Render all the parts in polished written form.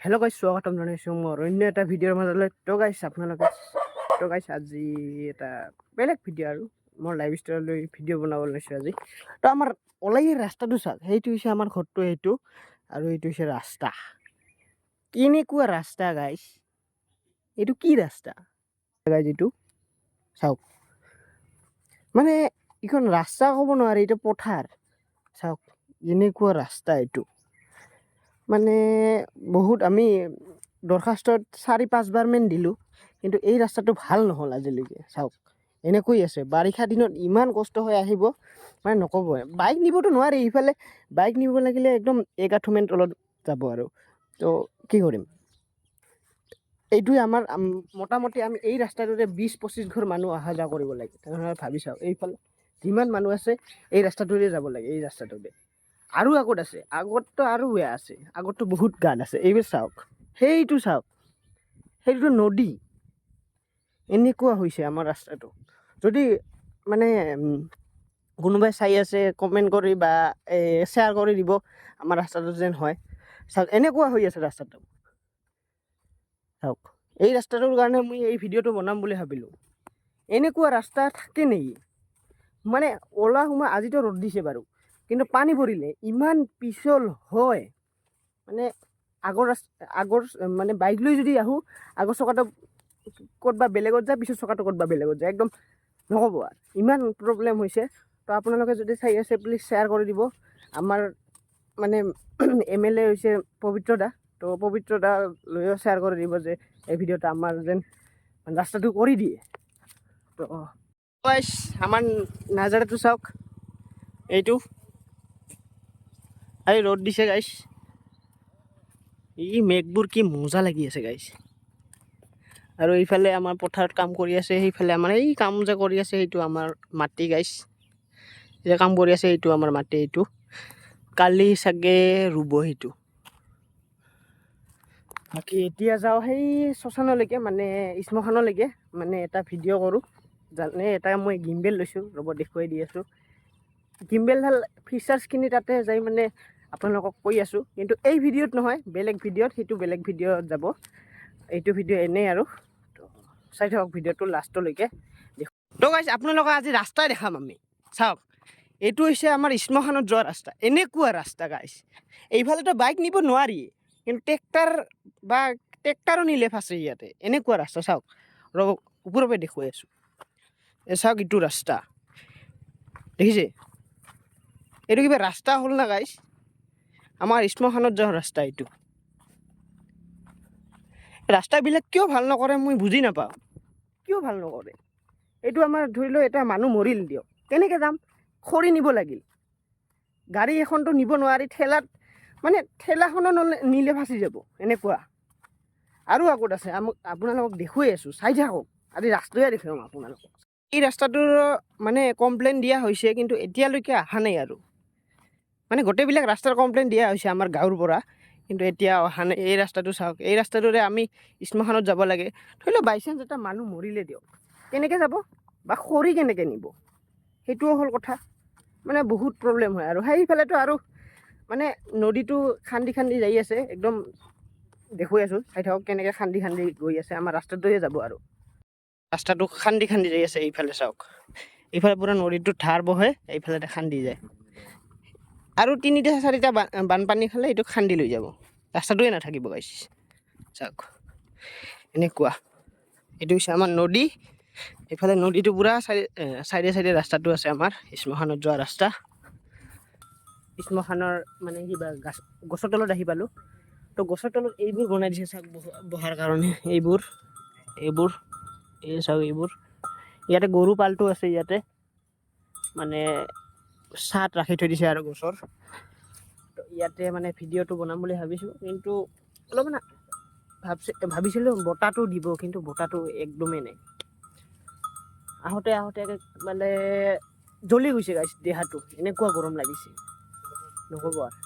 Hello' গাইছ, স্বাগতম জনাইছোঁ মোৰ অন্য এটা ভিডিঅ'ৰ মাজলৈ। তো গাইছ, আপোনালোকে, তো গাইছ, আজি এটা বেলেগ ভিডিঅ' আৰু মোৰ লাইফ ষ্টাইললৈ ভিডিঅ' বনাব লৈছোঁ আজি। তো আমাৰ ওলাই ৰাস্তাটো চাওক। সেইটো হৈছে আমাৰ ঘৰটো এইটো আৰু এইটো হৈছে ৰাস্তা। কেনেকুৱা ৰাস্তা গাইছ! এইটো কি ৰাস্তা গাইছ? এইটো চাওক, মানে এইখন ৰাস্তা ক'ব নোৱাৰি, এইটো পথাৰ। চাওক, এনেকুৱা ৰাস্তা এইটো। মানে বহুত আমি দৰখাস্তত চাৰি পাঁচবাৰমান দিলোঁ, কিন্তু এই ৰাস্তাটো ভাল নহ'ল আজিলৈকে। চাওক, এনেকৈ আছে। বাৰিষা দিনত ইমান কষ্ট হৈ আহিব, মানে নক'ব। বাইক নিবতো নোৱাৰি ইফালে। বাইক নিব লাগিলে একদম এক আঁঠুমান তলত যাব আৰু তো কি কৰিম? এইটোৱে আমাৰ মোটামুটি আমি এই ৰাস্তাটোতে 20-25 ঘৰ মানুহ অহা যোৱা কৰিব লাগে। তেনেহ'লে ভাবি চাওক, এইফালে যিমান মানুহ আছে এই ৰাস্তাটোৰে যাব লাগে, এই ৰাস্তাটোতে। আৰু আগত আছে, আগততো আৰু বেয়া আছে, আগততো বহুত গাঁত আছে। এইবোৰ চাওক, সেইটো চাওক, সেইটোতো নদী। এনেকুৱা হৈছে আমাৰ ৰাস্তাটো। যদি মানে কোনোবাই চাই আছে, কমেণ্ট কৰি বা এই শ্বেয়াৰ কৰি দিব আমাৰ ৰাস্তাটো যেন হয়। চাওক, এনেকুৱা হৈ আছে ৰাস্তাটো। চাওক, এই ৰাস্তাটোৰ কাৰণে মই এই ভিডিঅ'টো বনাম বুলি ভাবিলোঁ। এনেকুৱা ৰাস্তা থাকে নেকি? মানে ওলা সোমোৱা, আজিতো ৰ'দ দিছে বাৰু, কিন্তু পানী পৰিলে ইমান পিছল হয়। মানে আগৰ ৰাস্তা, আগৰ মানে বাইক লৈ যদি আহোঁ, আগৰ চকাটো ক'তবা বেলেগত যায়, পিছৰ চকাটো ক'তবা বেলেগত যায়। একদম নক'ব আৰু, ইমান প্ৰব্লেম হৈছে। তো আপোনালোকে যদি চাই আছে, প্লিজ শ্বেয়াৰ কৰি দিব। আমাৰ মানে এমএলএ হৈছে পবিত্ৰ দা। তো পবিত্ৰ দা লৈও শ্বেয়াৰ কৰি দিব যে এই ভিডিঅ'টো আমাৰ যেন ৰাস্তাটো কৰি দিয়ে। তো গাইছ, আমাৰ নাজাৰাটো চাওক এইটো। এই ৰ'দ দিছে গাইছ। এই মেঘবোৰ কি মজা লাগি আছে গাইছ। আৰু এইফালে আমাৰ পথাৰত কাম কৰি আছে। সেইফালে আমাৰ এই কাম যে কৰি আছে, সেইটো আমাৰ মাটি গাইছ। যে কাম কৰি আছে, সেইটো আমাৰ মাটি। এইটো কালি চাগে ৰুব সেইটো। বাকী এতিয়া যাওঁ সেই শ্মশানলৈকে, মানে শ্মশানলৈকে, মানে এটা ভিডিঅ' কৰোঁ। জানে, এটা মই গিম্বেল লৈছোঁ, ৰ'ব দেখুৱাই দি আছোঁ। গিম্বেলডাল ফিচাৰ্ছখিনি তাতে যাই মানে আপোনালোকক কৈ আছোঁ, কিন্তু এই ভিডিঅ'ত নহয়, বেলেগ ভিডিঅ'ত। সেইটো বেলেগ ভিডিঅ'ত যাব, এইটো ভিডিঅ' এনেই আৰু। তো চাই থাকক ভিডিঅ'টো লাষ্টলৈকে। তো গাইছ, আপোনালোকক আজি ৰাস্তাই দেখাম আমি। চাওক, এইটো হৈছে আমাৰ শ্মশানত যোৱা ৰাস্তা। এনেকুৱা ৰাস্তা গাইছ। এইফালেতো বাইক নিব নোৱাৰি, কিন্তু ট্ৰেক্টাৰ বা ট্ৰেক্টাৰো নিলে ফাঁচে ইয়াতে। এনেকুৱা ৰাস্তা চাওক। ৰ'ব, ওপৰৰ পৰা দেখুৱাই আছোঁ। এই চাওক, এইটো ৰাস্তা দেখিছে? এইটো কিবা ৰাস্তা হ'ল না গাইছ? আমাৰ শ্মশানত যোৱা ৰাস্তা এইটো। ৰাস্তাবিলাক কিয় ভাল নকৰে, মই বুজি নাপাওঁ। কিয় ভাল নকৰে? এইটো আমাৰ ধৰি লওক এটা মানুহ মৰিল দিয়ক, কেনেকৈ যাম? খৰি নিব লাগিল, গাড়ী এখনতো নিব নোৱাৰি। ঠেলাত, মানে ঠেলাখনো নলে নিলে ফাঁচি যাব, এনেকুৱা। আৰু আগত আছে, আমাক আপোনালোকক দেখুৱাই আছোঁ, চাই থাকক। আজি ৰাস্তায়ে দেখুৱাম আপোনালোকক। এই ৰাস্তাটোৰ মানে কমপ্লেইন দিয়া হৈছে, কিন্তু এতিয়ালৈকে অহা নাই। আৰু মানে গোটেইবিলাক ৰাস্তাৰ কমপ্লেইন দিয়া হৈছে আমাৰ গাঁৱৰ পৰা, কিন্তু এতিয়া অহা নাই। এই ৰাস্তাটো চাওক, এই ৰাস্তাটোৰে আমি শ্মশানত যাব লাগে। ধৰি লওক বাই চান্স এটা মানুহ মৰিলে দিয়ক, কেনেকৈ যাব বা খৰি কেনেকৈ নিব? সেইটোও হ'ল কথা। মানে বহুত প্ৰব্লেম হয়। আৰু সেইফালেতো আৰু মানে নদীটো খান্দি খান্দি যাই আছে। একদম দেখুৱাই আছোঁ, চাই থাকক কেনেকৈ খান্দি খান্দি গৈ আছে। আমাৰ ৰাস্তাটোৱে যাব আৰু ৰাস্তাটো খান্দি খান্দি যাই আছে। এইফালে চাওক, এইফালে পূৰা নদীটো ধাৰ বহে, এইফালে খান্দি যায়। আৰু তিনিটা চাৰিটা বানপানী খালে এইটো খান্দি লৈ যাব, ৰাস্তাটোৱে নাথাকিব গাইছ। চাওক, এনেকুৱা। এইটো হৈছে আমাৰ নদী। এইফালে নদীটো পূৰা চাইডে চাইডে ৰাস্তাটো আছে, আমাৰ শ্মশানত যোৱা ৰাস্তা। শ্মশানৰ মানে কিবা গাছ, গছৰ তলত আহি পালোঁ। তো গছৰ তলত এইবোৰ বনাই দিছে, চাওক, বহাৰ কাৰণে এইবোৰ, এইবোৰ, এই চাওক এইবোৰ। ইয়াতে গৰু পালটো আছে। ইয়াতে মানে ছাঁত ৰাখি থৈ দিছে আৰু গছৰ। তো ইয়াতে মানে ভিডিঅ'টো বনাম বুলি ভাবিছোঁ, কিন্তু অলপমান ভাবিছিলোঁ বতাহটো দিব, কিন্তু বতাহটো একদমেই নাই। আহোঁতে আহোঁতে মানে জ্বলি গৈছে গাইছ দেহাটো, এনেকুৱা গৰম লাগিছে, নক'ব আৰু।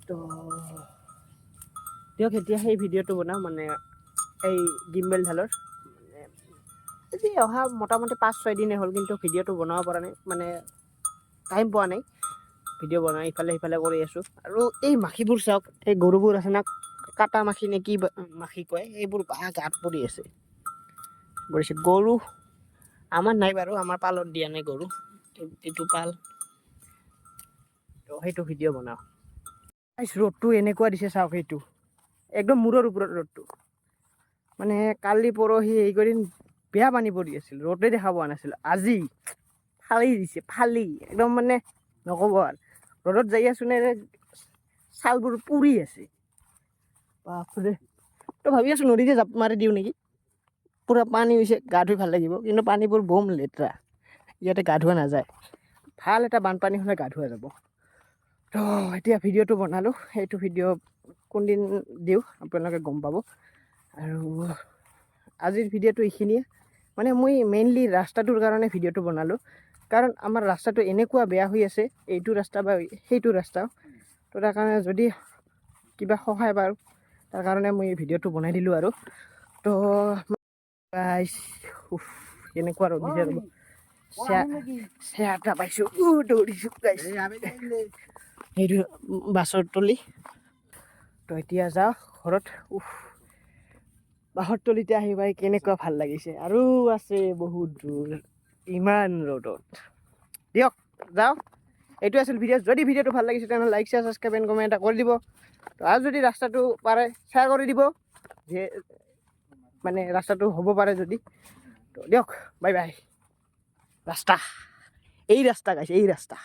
তো দিয়ক, এতিয়া সেই ভিডিঅ'টো বনাওঁ। মানে এই গিম্বেলডালৰ মানে আজি অহা মোটামুটি 5-6 দিনেই হ'ল, কিন্তু ভিডিঅ'টো বনাব পৰা নাই, মানে টাইম পোৱা নাই ভিডিঅ' বনাই। ইফালে সিফালে কৰি আছোঁ। আৰু এই মাখিবোৰ চাওক, এই গৰুবোৰ আছে না। কাটা মাখি নে কি মাখি কয়, সেইবোৰ গাত পৰি আছে, পৰিছে। গৰু আমাৰ নাই বাৰু, আমাৰ পালত দিয়া নাই গৰু। এইটো পাল। তো সেইটো ভিডিঅ' বনাওঁ। গাইছ, ৰ'দটো এনেকুৱা দিছে, চাওক। সেইটো একদম মূৰৰ ওপৰত ৰ'দটো। মানে কালি পৰহি এইকেইদিন বেয়া পানী পৰি আছিল, ৰ'দে দেখা পোৱা নাছিল। আজি ফালি দিছে, ফালি একদম, মানে নক'ব আৰু। ৰ'দত যাই আছোঁ নে, ছালবোৰ পুৰি আছে, বাপৰে। তো ভাবি আছোঁ নদীতে জাপ মাৰি দিওঁ নেকি। পূৰা পানী হৈছে, গা ধুই ভাল লাগিব। কিন্তু পানীবোৰ বম লেতেৰা, ইয়াতে গা ধোৱা নাযায়। ভাল এটা বানপানী হ'লে গা ধোৱা যাব। তো এতিয়া ভিডিঅ'টো বনালোঁ। সেইটো ভিডিঅ' কোনদিন দিওঁ আপোনালোকে গম পাব। আৰু আজিৰ ভিডিঅ'টো এইখিনিয়ে। মানে মই মেইনলি ৰাস্তাটোৰ কাৰণে ভিডিঅ'টো বনালোঁ, কাৰণ আমাৰ ৰাস্তাটো এনেকুৱা বেয়া হৈ আছে, এইটো ৰাস্তা বা সেইটো ৰাস্তাও। তো তাৰ কাৰণে যদি কিবা সহায় পাৰোঁ, তাৰ কাৰণে মই এই ভিডিঅ'টো বনাই দিলোঁ। আৰু তো গাইছ, উফ, কেনেকুৱা ৰ'দ দিছে! ৰ'ব, চেয়া এটা পাইছোঁ। দৌৰিছোঁ গাইছ। সেইটো বাছৰ তলি। তো এতিয়া যাওঁ ঘৰত। উফ, বাঁহৰ তলিতে আহি পাই কেনেকুৱা ভাল লাগিছে! আৰু আছে বহুত দূৰ, ইমান ৰ'দত। দিয়ক, যাওঁ। এইটো আছিল ভিডিঅ'। যদি ভিডিঅ'টো ভাল লাগিছে, তেনেহ'লে like, share, subscribe and comment এটা কৰি দিব। তো আৰু যদি ৰাস্তাটো পাৰে, শ্বেয়াৰ কৰি দিব, যে মানে ৰাস্তাটো হ'ব পাৰে যদি। তো দিয়ক, বাই বাই। ৰাস্তা, এই ৰাস্তা গাইছে, এই ৰাস্তা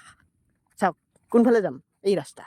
চাওক। কোনফালে যাম? এই ৰাস্তা।